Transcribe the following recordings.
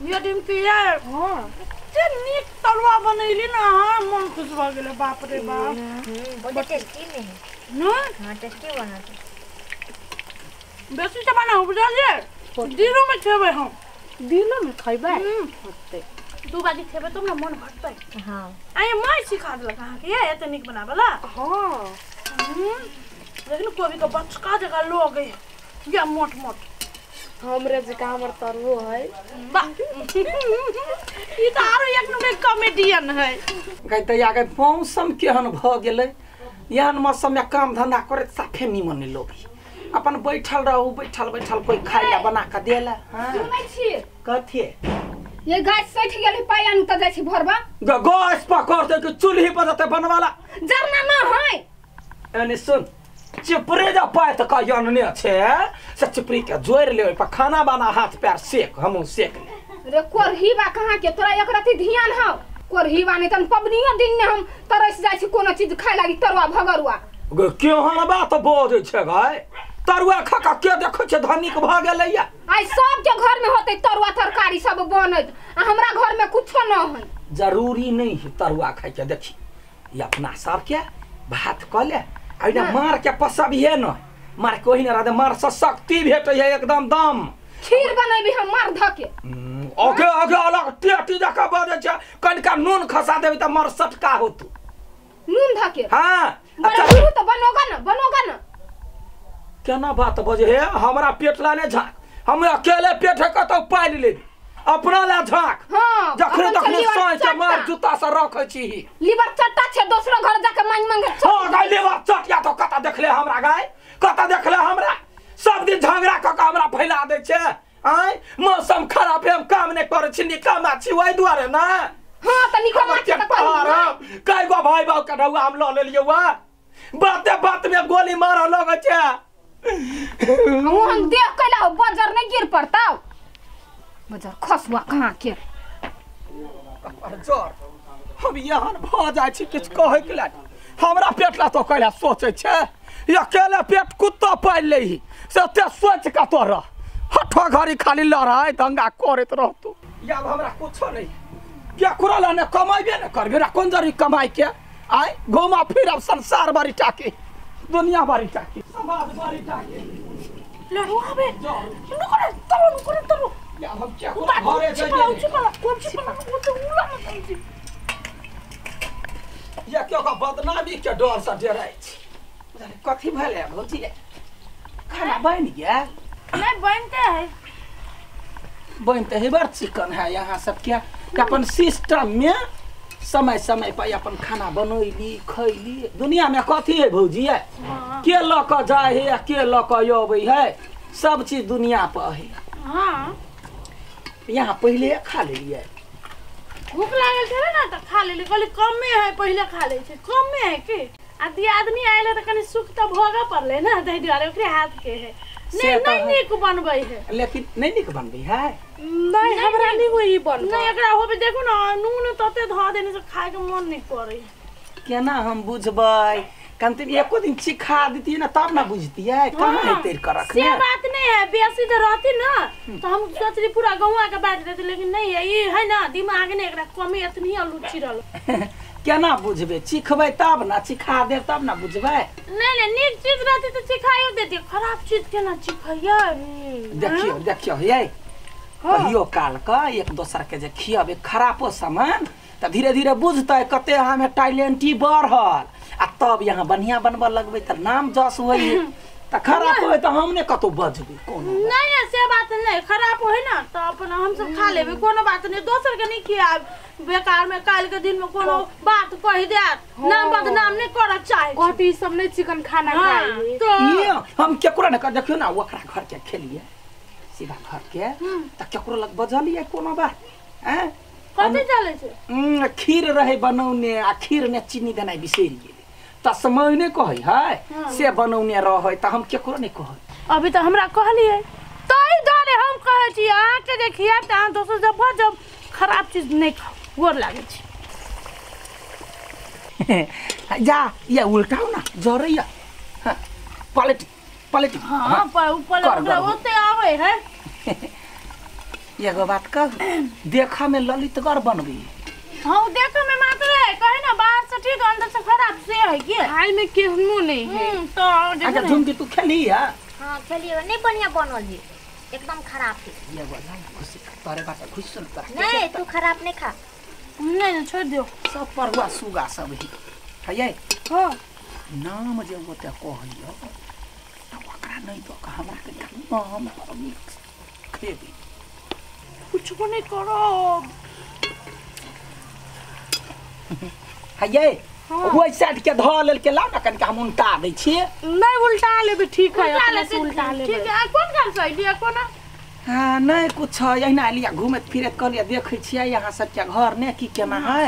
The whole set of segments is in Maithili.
ये दिन के यार हां एते नीक तरुआ बनैली ना अहाँ, मन खुश भ गेलै। बाप रे बाप, बहुत टेस्टी में है ना। हां टेस्टी बनत बेसी तऽ बनाउ बुझलियै, दिनो में खेबै हम। दिनो में खैबै होतै, 2 बाजी खेबै तब ने मन भरतै। हां आइ माय सिखा देलक अहाँके ये एते नीक बनाबला। हां लेकिन कोबी के बचका जगह लोग है या मोट मोट। हमरे जका हमर तरुओ है। वाह ई त आरो एक नंबर कॉमेडियन है। कहते आगे मौसम केहन भ गेलै, एहन मौसम में काम धंधा करे साफे निमन नहीं लोग। अपन बैठल रहू, बैठल बैठल कोई खाइ ला बना के देला। हां सुनै छी कथी ये गाछ सठि गेलै, पाइ आनु त जाइ छी भरबा। गैस पकड़ दे के चूल्ही पर जते बनवाला जरना न है। एने सुन, चिपरे जा पाय त कहियो ने छे से चिपरी के जोड़ ले, ओइ पर खाना बना, हाथ पैर सेक, हमहु सेक ले। रे कोरहीबा कहाँ के तोरा एक रति ध्यान हौ? कोरहीबा नहीं तन पबनियो दिन ने हम तरस जाइ छी कोनो चीज खाय लागी तरुआ भगरुआ। गे केहन बात बजै छे गाय, तरुआ खा के के देखै छे धनिक भ गेलै या। आइ सब के घर में होतै तरुआ तरकारी सब बनत, आ हमरा घर में कुछो न है। जरूरी नहीं है तरुआ खाय के। देखी ई अपना सब के भात क ले, आ मार के पसबिहे न, मार के ओहि न रहते, मार से शक्ति भेटै है एकदम दम। खीर बनेबी हम मार ध के। ओके ओके अलग टेटी जका बजै छै, कनिका नून खसा देबी त मार सटका होतू। नून ध के? हां। अच्छा तो बनोगा न, बनोगा न। केना बात बजे हे, हमरा पेट ला ने झाँक, हम अकेले पेट है कतौ पालि लेबी, अपना ला झाँक। हां जखने तखने साँझ के मार जूता से रखै छी। लीवर चट्टा छे, दोसरो घर जाके मांग मांग। हां गाय लीवर चटिया तो कत देखले हमरा गाय, कत देखले हमरा, सब दिन झगड़ा क के हमरा फैला दै छे। आय मौसम खराब है, हम काम नै करै छी, निकम्मा छी ओहि दुआरे ना। हां त निकम्मा छी त कई गो भाई बाप के ढौआ हम ल लेलियै, वा बाते बात में गोली मारऽ लगै छे। हम देख कैला बजर नहीं गिर पड़ता, बजर खसुआ कहाँ के जर। हम एहन भ जाइ छी किछु कहै के लेल, हमरा पेट ला तो कैला सोचै छे, अकेले पेट कुत्ता पालि लही से ओते सोच के तो रह, हठो घड़ी खाली लड़ाइ दंगा करैत रहतू। आब हमरा कुछो नहीं, केकरो ला ने कमाइबे ने करबे, हमरा कोन जरूरी कमाइ के। आइ घुमा फिरब संसार बारी टाके, दुनिया बारी टाके, समाज बारी टाके। लड़ुआ बे नु करे तरो, नु करे तरो। या हम केकरो घरे छिपा छिपा कोन छिपा ओ तो उला मत छी। या केओ का बदनामी के डर से डराइ छी। कथी भेलै भौजी, खाना बनि गेल? नहीं बनते है, बनते है। बड़ चिकन है यहाँ सब के अपन सिस्टम में समय समय पर अपन खाना बनैली खैली। दुनिया में कथी है भौजी, के ल के जाय है के ल के अबै है, सब चीज दुनिया पर है। हाँ यहाँ पहले खा लेलियै, भूख लागल छलै ना त खा लेली, कहली कमे है पहिले खा लै छै, कमे है के। आ दियादनी आयल त कनि सुख त भोगऽ पड़लै ना, ताहि दुआरे ओकरे हाथ के है। नहीं नहीं नीक बनबै है, लेकिन नहीं नीक बनबै है। नहीं हमरा नहीं होई बनबै, नहीं एकरा होबे देखू ना नून तते ध देने से खाय के मन नहीं करे। केना हम बुझबै, कमते एको दिन सिखा देतियै ना तब ना बुझतियै, कहाँ हेतै कर रखने। से बात नहीं है, बेसी तो रहती ना तो हम सोचली पूरा गौवा के बांट देते, लेकिन नहीं है ई है ना दिमाग ने एकरा कमी इतनी अलुची रहल। केना बुझबै, सिखबै तब ना, सिखा देब तब ना बुझबै। नहीं नहीं नीक चीज रहती तो सिखाइयो देती, खराब चीज केना सिखैयै। देखियो देखियो ये कहियो काल का एक दोसर के जे खियाबे खराबो सामान त धीरे धीरे बुझतै कते हमें टैलेंटी बढ़ल, आ तब यहाँ बढ़िया बनबऽ लगबै त नाम जस होई, त खराब होय त हम ने कतौ बजबै कोनो। नहीं नहीं से बात नहीं, खराब होय ना त अपन हम सब खा लेबै, कोनो बात नहीं, दोसर के नहीं खियाब। बेकार में काल के दिन में कोनो बात कहि देत, नाम बदनाम नहीं करऽ चाहे। कहती सब नहीं चिकन खाना खाई तो ये हम केकरो ने कर। देखियो ना ओकरा घर के खेलिए सीधा घर के त केकरो लग बजलिए कोनो बात हैं कथि चलै छै। खीर रहे बनौने, आ खीर ने चीनी देनाइ बिसरि गेलै, त समय ने कहै है से बनौने रहै त हम केकरो नहीं कहै। अभी त हमरा कहलिए ताहि दुआरे हम कहै छी अहाँके जे खियाब त अहाँ दोसर जब बजब, खराब चीज नहीं खाउ, गोर लागै छी। जा ये उल्टाउ ना जरैया, हां पलट पलट। हां ऊपर ओते आबै है। एगो बात कह देखा में ललितगर बनबी। हां देखो में मात्र है कहे ना बाहर से ठीक अंदर से खराब से है कि खाई में केहनो नहीं है। तो अच्छा झुमकी तू खेली है? हां खेली नहीं बढ़िया बनल है एकदम खराब है। ये बोला खुशी तोरे बात खुश सुन तोरा नहीं तू खराब नहीं खा। नहीं नहीं छोड़ दियो सब परुआ सुगा सब ही है। हां नाम जे ओते कहलियो त ओकरा नहीं तो हमरा के नाम खेबी कुछ को नहीं करो है। ओइ साइड के धऽ लेल के लाउ ना कनिका हम उल्टा दै छियै। नहीं उल्टा लेबे ठीक है अपने से उल्टा लेबे ठीक है। कोन काम से आइलिया कोना? हां नहीं कुछ एहिना आइलिया घुमैत फिरैत कहलिया देखै छियै यहाँ सबके घर ने की केना है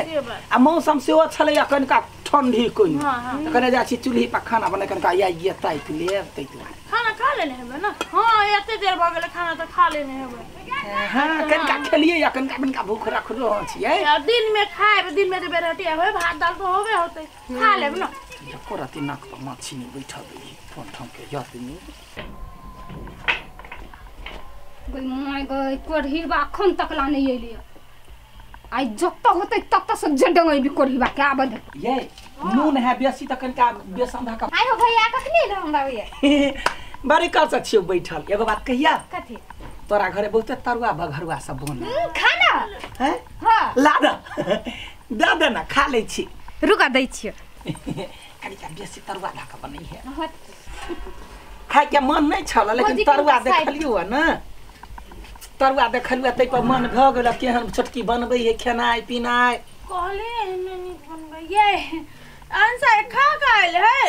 आ मौसम सेहो छलैया कनिका ठंडी कोइ त कने जाइ छी चूल्ही पर खाना बनै कनिका आइए तापि लेब तै दुआरे। खाना खा लेने हेबै ना? हां एते देर भ गेलै खाना त खा लेने हेबै। हां कनिका खेलियै या कनिका कनिका भूख रखलो छियै। आ दिन में खाएब दिन में जे बेरहटिया होय भात दाल तो होबे होतै खा लेब ना। एको राति नाक पर माछी नहीं बैठल फोन ठाम के यातनी गई my गई कोढ़ीबा अखन तक ला नहीं एलियै। आई जत्ता होतै तत्ता से जडंगैबी कोढ़ीबा के आबद ये नून है बेसी त कनिका बेसन धका। आइ हो भैया कखनी एलो हमरा भैया? बड़ी काल से छियौ बैठल। एगो बात कहिया? कथी? तोरा घरे बहुते तरुआ बघरुआ सब बनल। खाना हैं? हां ला दे दे दे ना खा लै छी। रुका दै छियो कनिका बेसी तरुआ धका बनै है। खाय के मन नहीं छल लेकिन तरुआ देखलियो है ना तरुआ देखलियो तै पर मन भ गेल केहन छोटकी बनबै है खेनाइ पिनाइ। कहले एहने नहीं बनबै ये अंसा खा के आइल है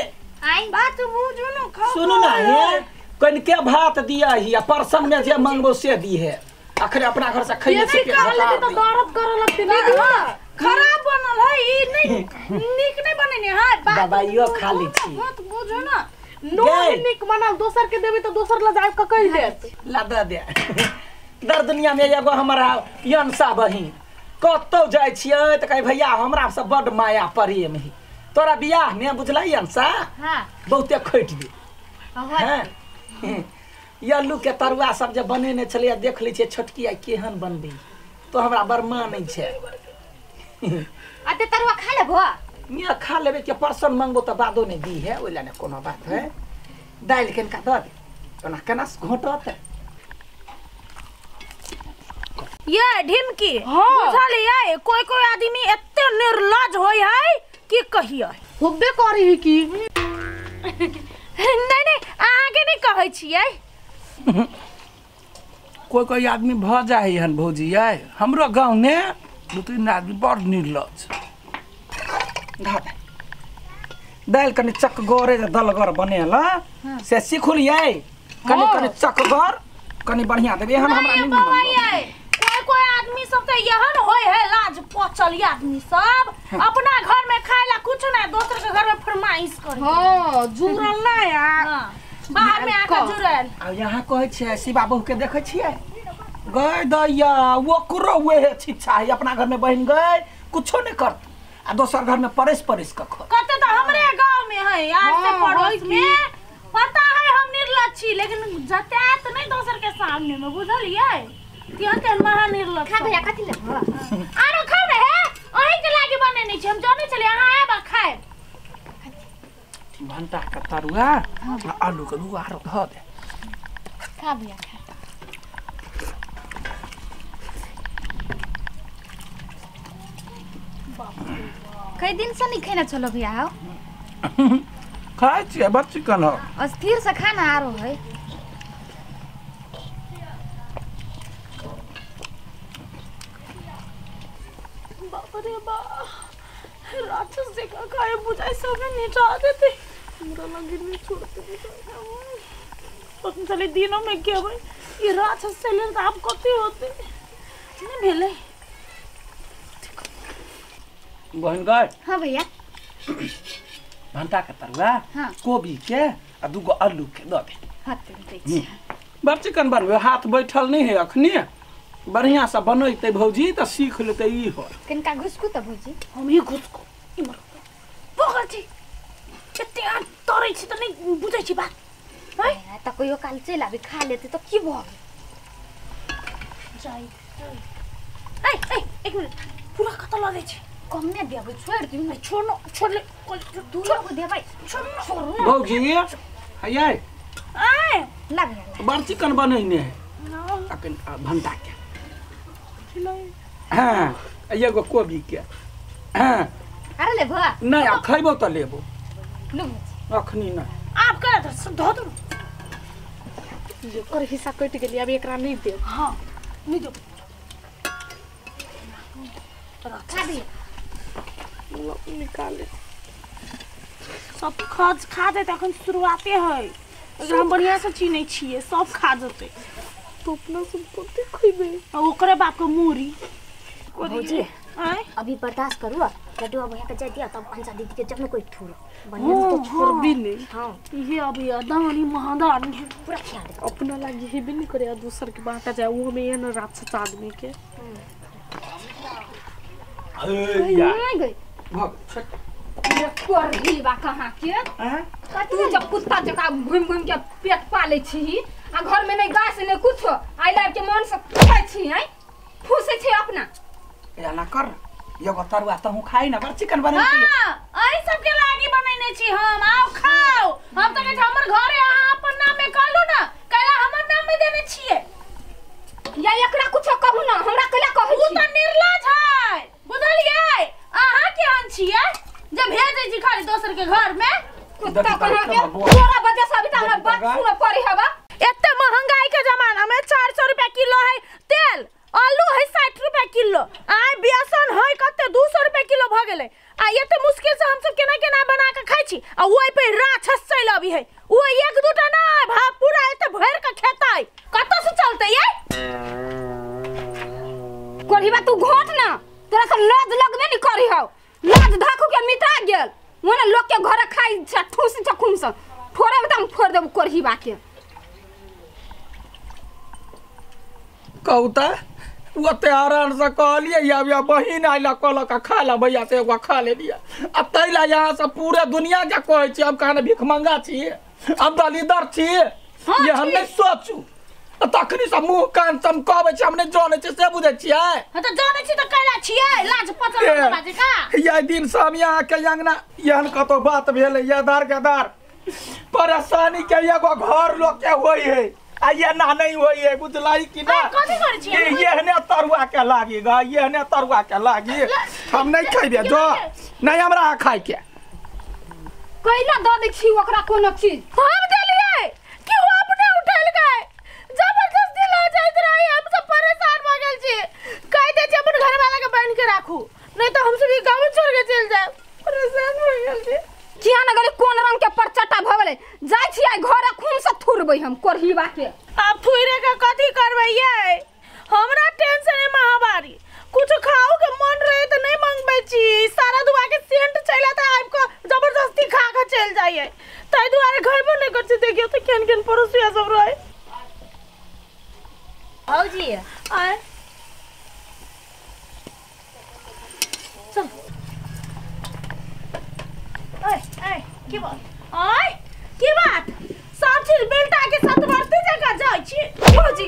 आई बात बुझू न खा। सुनू ना हे कनिके भात दिया ही आ परसन में जे मांगबो से दी है अखरे अपना घर से खइले से पेट तो दर्द करे लगते ना। खराब बनल है ई नहीं नीक नहीं बनेने है दवाइयो खा लै छी। बात बुझू ना नून नीक बनाओ दोसर के देबे त दोसर ल जाय क कहि देत। ला दे दे दर दुनिया में एगो हमरा यनसा बहिन कतौ जाइ छियै त कहे भैया हमरा से बड माया प्रेम है तोरा बियाह में बुझलै यनसा। हां बहुते खटि दे। हां यल्लू के तरुआ सब जे बनेने छलैया देख लै छियै छोटकी आ केहन बनबै तो हमरा बड़ मानै छै। अते तरुआ खा लेबो? निया खा लेबे के परसन मांगबो त बादो नै दी है ओइला ने कोनो बात है। दालि कनिका दऽ दे ओना केना घोटत। ये ढिमकी बुझलियै कोई कोई आदमी एते निर्लज होय है कि कहियै होबे करी है की। नहीं नहीं अहाँ के नहीं कहै छियै। कोई कोई आदमी भ जाइ हन भौजी यै हमरो गाँव ने दू तीन आदमी बड़ निर्लज। दालि कनि चकगरे दलगर बनेला से सिखलियै कनि कनि चकगर कनि बढ़िया देबै एहन हमरा नहीं बनबै। कोई कोई आदमी सब त एहन होय है लाज पचल आदमी सब अपना घर में खाए ला कुछ ना दोसर के घर में फरमाइश करे। हां जुड़ल ना यार बाहर में आके जुड़ल। आ यहाँ कहै छियै शिवा बहू के देखै छियै गय दैया ओकरो वेहे छिच्छा है अपना घर में बहिन गय कुछो नहीं करत आ दोसर घर में परस परस के खो। कते त हमरे गांव में है यार से पड़ोस में पता है हम निर्लज छी लेकिन जतायत नहीं दोसर के सामने में बुझलियै तिहन तेहन महा निर्लज। खा भैया कथि लेबो? आरो खाउ ने हे अहीं के लागी बनेने छी हम जानै छलियै अहाँ आएब आ खाएब। भंटा के तरुआ आ आलू के दूगो आरो धऽ दे। खा भैया खा। कई दिन से नहीं खेना चलो भैया आओ। खाइ छियै बड़ चिकन हो अस्थिर से खाना आरो है। बाप रे बाप राक्षस जकाँ खाए बुझाइ सबे निटा देते हमरा लगे नहीं छोड़ते पता चले दिनों में खेबै ई राक्षस से लेल आब कते होते नहीं भेलै। बहन गय। हां भैया भंटा के तरुआ हाँ। कोबी के आ दूगो आलू के दऽ दे। हां दै छी। बड़ चिकन बनबै हाथ बैठल नहीं है अखनी बढ़िया से बनैते भौजी त सीख लेते ई हो। कनिका घुसकू त भौजी। हम ही घुसकू इमर पकड़ छी एते तरै छी त नहीं बुझै छी बात। त कहियो काल चलि आबी खा लेते त की भऽ गेल। चाही। ए ए एक मिनट पूरा कत ल दै छी कमे देबै छोड़ दिउ न छोड़ न छोड़ ले दू गो देबै छोड़ छोड़ न भौजी हैया आय लग गेल बड़ चिकन बनैने है अखन भंटा के हां एगो कोबी के हां अरे लेबो नहीं आ खैबो त लेबो लू अखनी नहीं आप करा त सब धो दू ओकर हिस्सा कटि गेली अब एकरा नहीं देब। हां नहीं देब खा दे निकाले सब खा खा दे तखन शुरुआते है अगर हम बढ़िया से चिनै छियै सब खा जतै तो अपना सब कते खइबे आ ओकरे बाप के मूरी भौजी आय अभी बर्दाश्त करू लड्डू भैया के जाय दिया तब अंशा दीदी के जब कोई थूर बढ़िया तो छोड़बी नहीं। हां ये अभी अदानी महादानी है पूरा खिया दे अपना लागी हेबे नहीं करे आ दूसर के बांटा जाए वो में एहन राक्षस आदमी के अरे यार नहीं गई भग छट कोरही बा कहाँ के तू जब कुत्ता जका घूम घूम के पेट पाले छी आ घर में नहीं गाछ नहीं कुछ I लाइव के मन से खाइ छी हैं फूसे छी अपना एना कर एगो तरुआ तहु खाई ना बड़ चिकन बनै हां एहि सब के लागी बनैने छी हम आओ खाओ। हम त कहै हमर घरे अहाँ अपन नाम में कहलु ना कैला हमर नाम में देने छियै या एकरा कुछ कहू ना हमरा कैला कहै उ छी त निर्लज है बुझलियै अहाँ केहन छियै जे भेजै छी खाली दोसर के घर में कुत्ता कहाँ के तोरा वजह से अभी त हमरा बात सुन पड़ी हवा। एते महंगाई के जमाना में 400 रुपया किलो है तेल आलू है 60 रुपया किलो आ बेसन है कते 200 रुपया किलो भ गेलै आ एते मुश्किल से हम सब केना केना बना के खाइ छी आ ओइ पे राक्षस चलि अबी है ओ एक दूटा ना भा पूरा एते भर के खेतै कत से चलतै ये कोढ़ीबा तू घोट ना तोरा सब लाज लगबे नहीं करी हौ लाज धाकू के मिटा गेल ओने लोग के घर खाइ छ ठूस छ खून से फोड़े में त हम फोड़ देब कोढ़ीबा के कहू त ओते आराम से कहलियै आब या बहिन आइला कहलक खा ला भैया से एगो खा लेलियै आ तै ला यहाँ से पूरे दुनिया के कहै छी हम कहाँ भिखमंगा छी हम दलिदर छी ये हम नहीं सोचू तखनी से मुँह कान चमकाबै छी हम नहीं जानै छी से बुझै छियै। हां त जानै छी त कैला छियै लाज पचल न बाजे का ये दिन से हम यहाँ के अंगना एहन कतौ बात भेलै ये दार के दार परेशानी के एगो घर लोग के होइ है आ ये ना नहीं होइ है बुझलाई कि ना कथी करै छियै एहने तरुआ के लागी ग एहने तरुआ के लागी हम नहीं खैबे जो नहीं हमरा खाइ के कैला द दै छी ओकरा कोनो चीज हम देलियै कि वो अपने उठल गए जबरदस्ती ल जाइत रही हम सब परेशान भ गेल छी कह दे छी अपन घर वाला के बांध के राखू नहीं तो हम सब ई गांव छोड़ के चल जाए परेशान भ गेल छी किया न गेलै कोन रंग के परचटा भ गेलै जाय छी आई घर खून से थुरबै हम कोढ़ीबा के आप थुरे के कथी करबै ये हमरा टेंशन है महामारी कुछ खाओ के मन रहे त नहीं मंगबै छी सारा दुआ के सेंट चला त आब के जबरदस्ती खा के चल जाइए तै दुआरे घरबो नहीं कर छी देखियो त केन केन पड़ोसिया सब रहे। भौजी आय चल ओए ए की बात आय की बात सब चीज बेल्टा के साथ बढ़ते जगह जाय छी भौजी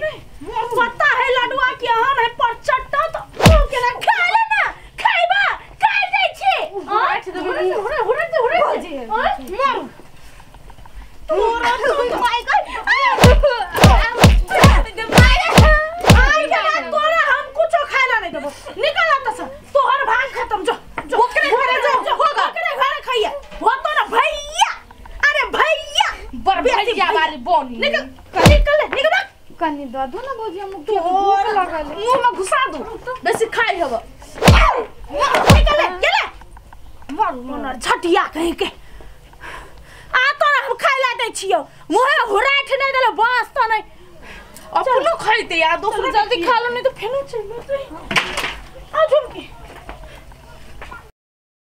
पता है लडुआ के हन है पर चट्टा तो केना खा ले ना खाइबा खाइ जाय छी आठ हुरे हुरे हुरे हुरे भौजी मारू तोरा तो my God आई के तोरा हम कुछो खाइला नहीं देबो निकल त से तोहर भाग खत्म जो जो ओकरे घरे जो ओकरे घरे खाइया हो तो ना भैया अरे भैया बड़ भैया वाली बोनी निकल निकल निकल कनी द दू ना भौजी हम भूख लागल मुंह में घुसा दू बेसी खाइ हब निकल गेले मारू मोनर झटिया कहीं के आ तोरा हम खाइला दै छियौ मुहे हुराठ नहीं देले बांस त नहीं अपनो खैते या दोसर जल्दी खा लो नहीं तो फेनो चल आ झुमकी